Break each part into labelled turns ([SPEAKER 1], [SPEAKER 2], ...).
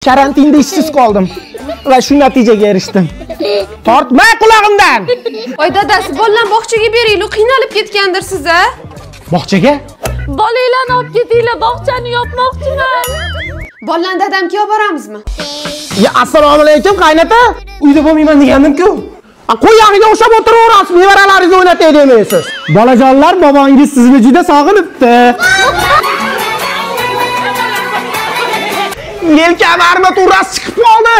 [SPEAKER 1] Karantinda ishsiz qoldim va shu natijaga erishdim. Tortma qulog'imdan.
[SPEAKER 2] Voy dadasi, bolalarni bog'chaga beringlar, qiynalib ketgandir siz a?
[SPEAKER 1] Bog'chaga?
[SPEAKER 3] Bolalarni olib ketinglar, bog'chani yopmoqchiman.
[SPEAKER 2] Bolalarni dadamga olib boramizmi?
[SPEAKER 1] Ya assalomu alaykum qaynota.
[SPEAKER 4] Uyda bo'lmayman degandim-ku.
[SPEAKER 1] Qo'yog'iga o'xshab o'tiraverasiz, nevaralaringizni o'ynatay demaysiz. Bolajonlar, bobongiz sizni juda sog'inibdi. Yelkam armaturasi chiqib qoldi.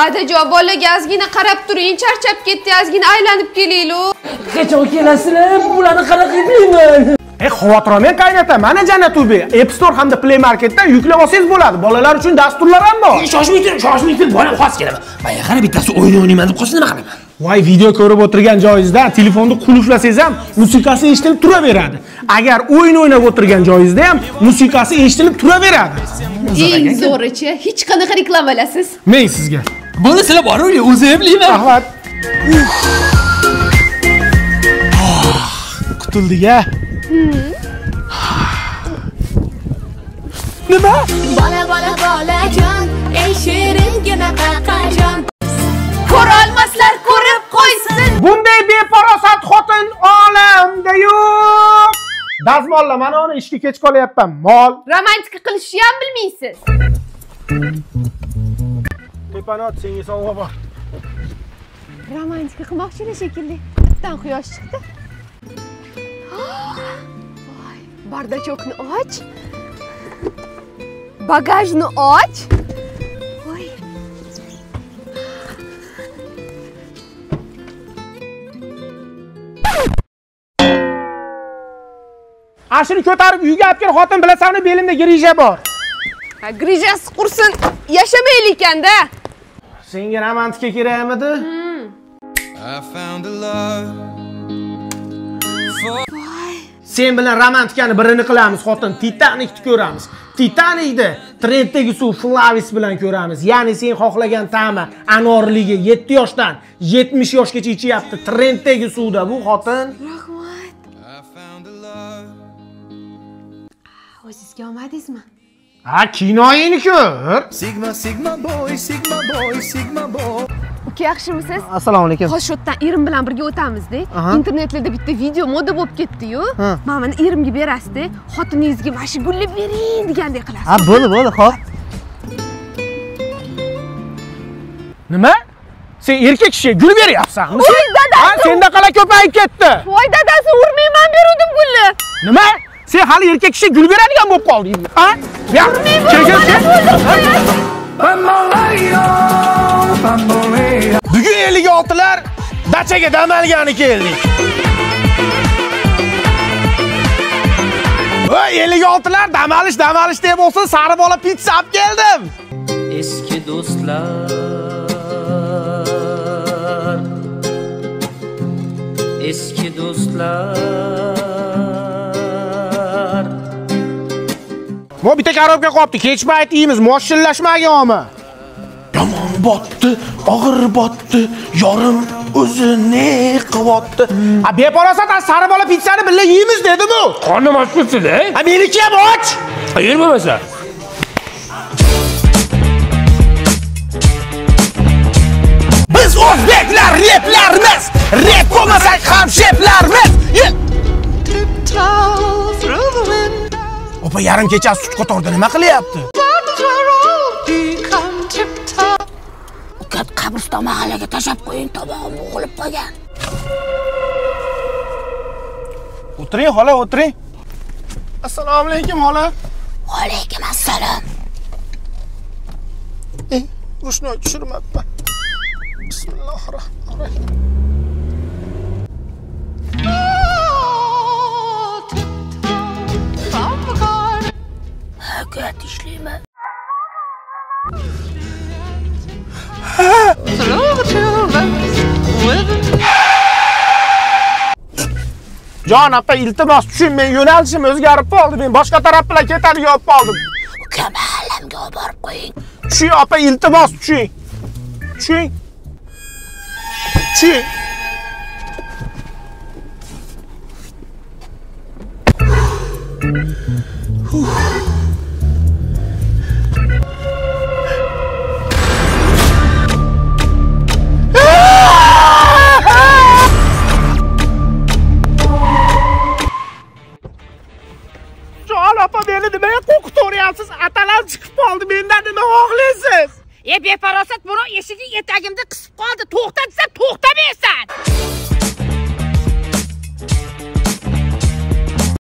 [SPEAKER 2] Adajon, bolaga ozgina qarab turing, charchab ketdi, ozgina aylanib kelaylik.
[SPEAKER 4] Qachon kelasizlar? Bularni qanaqa eplayman?
[SPEAKER 1] Xavotir olmang qaynota, mana Janatubi App Store hamda Play Marketdan yuklab olsangiz bo'ladi. Bolalar uchun dasturlar ham bor.
[SPEAKER 4] Shoshmay turing, shoshmay turing, bolam xos kelaman. Manga qara, bittasi o'yin o'ynayman deb qolsa nima qilaman?
[SPEAKER 1] Voy, video ko'rib o'tirgan joyingizda telefonni qulflasangiz ham musiqasi eshitilib turaveradi. Agar o'yin o'ynab o'tirgan joyingizda ham musiqasi eshitilib turaveradi.
[SPEAKER 2] Eng zo'richi, hech qanaqa reklamalasiz.
[SPEAKER 1] Men sizga.
[SPEAKER 4] Buni sizlar boravering, o'zim eplayman.
[SPEAKER 1] Rahmat. Qutuldik-a. Nima?
[SPEAKER 3] Bola bola bolajon, ey shiringina qaqajon.
[SPEAKER 2] Ko'ra olmaslar ko'rib qo'ysin.
[SPEAKER 1] Bunday befarosat xotin olamda yo'q. Dazmolla, mana uni ishga kech qolyapman. Mol.
[SPEAKER 2] Romantika qilishni ham bilmaysiz.
[SPEAKER 1] Tepanot, senga sovg'a bor.
[SPEAKER 2] Romantika qilmoqchilar shekilli. Bittadan quyosh chiqdi. Voy, bardachokni och. Bagajni och. Voy.
[SPEAKER 1] Ashuni ko'tarib uyga olib kel, xotin, bilasanmi, belimda grija bor.
[SPEAKER 2] Ha, grijasi qursin, yashamaylik ekanda.
[SPEAKER 1] Senga romantika kerakmidi? Sen bilan romantikani birini qilamiz, xotin. Titanikni ko'ramiz. Titanikni trenddagi suv Flavis bilan ko'ramiz. Ya'ni sen xohlagan ta'mi, anorligi 7 yoshdan 70 yoshgacha ichyapti. Trenddagi suvda bu, xotin.
[SPEAKER 2] Rahmat. O'zingizga olmadingizmi?
[SPEAKER 1] Ha, kinoyini ko'r.
[SPEAKER 5] Sigma sigma boy, sigma boy, sigma boy.
[SPEAKER 2] Uka, yaxshimisiz?
[SPEAKER 4] Assalomu alaykum.
[SPEAKER 2] Hozir shu yerdan erim bilan birga o'tamiz-da. Internetlarda bitta video moda bo'lib ketdi-yu. Mana buni erimga berasiz-da, xotiningizga mana shu gulni bering degandek qilasiz.
[SPEAKER 4] Ha, bo'ldi, bo'ldi, xo'p.
[SPEAKER 1] Nima? Sen erkak kishiga gul beryapsanmi?
[SPEAKER 2] Voy dadasi!
[SPEAKER 1] Ha, senda qala ko'payib ketdi.
[SPEAKER 2] Voy dadasi, urmayman beruvdim gulni.
[SPEAKER 1] Nima? Sen hali erkak kishiga gul beradigan bo'lib qoldingmi? Ha? Bugun 56lar dachaga dam olgani keldik. Voy, 56lar dam olish, dam olish deb bo'lsin, sari bola pitsa olib keldim.
[SPEAKER 6] Eski do'stlar, eski do'stlar.
[SPEAKER 1] Bu bitta korobka qolibdi, kech payt yeymiz, moshillashmaganmi? Yomon botdi, og'ir botdi, yorim o'zi ne qilyapti? A beparosat, sari bola pitsani birga yeymiz dedim-u.
[SPEAKER 4] Qornim och ketdi-da.
[SPEAKER 1] A meniki ham och.
[SPEAKER 4] Yer bo'lmasa.
[SPEAKER 1] Biz o'zbeklar replarmiz, rep bo'lmasak ham sheplarmiz. Opa, yarim kechasi sut qatorda nima qilyapti?
[SPEAKER 3] Uka, qabriston mahallaga tashab qo'ying, tomog'im bo'g'ilib qolgan.
[SPEAKER 1] O'tiring, xola, o'tiring. Assalomu alaykum, xola.
[SPEAKER 3] Va alaykum assalom.
[SPEAKER 1] Rushnoy tushirmabman. Bismillahirrohmanirrohim.
[SPEAKER 3] Haqiqat ishlayman.
[SPEAKER 1] Jon opa, iltimos tushun, men yo'nalishim o'zgarib qoldi, men boshqa taraf bilan ketadigan bo'lib qoldim.
[SPEAKER 3] Uka, mahallamga olib borib qo'ying.
[SPEAKER 1] Tushing opa, iltimos tushing. Tushing. Tushing.
[SPEAKER 3] Befarosat, buni eshigi etagimda qisib qoldi. To'xta desa to'xtamaysan.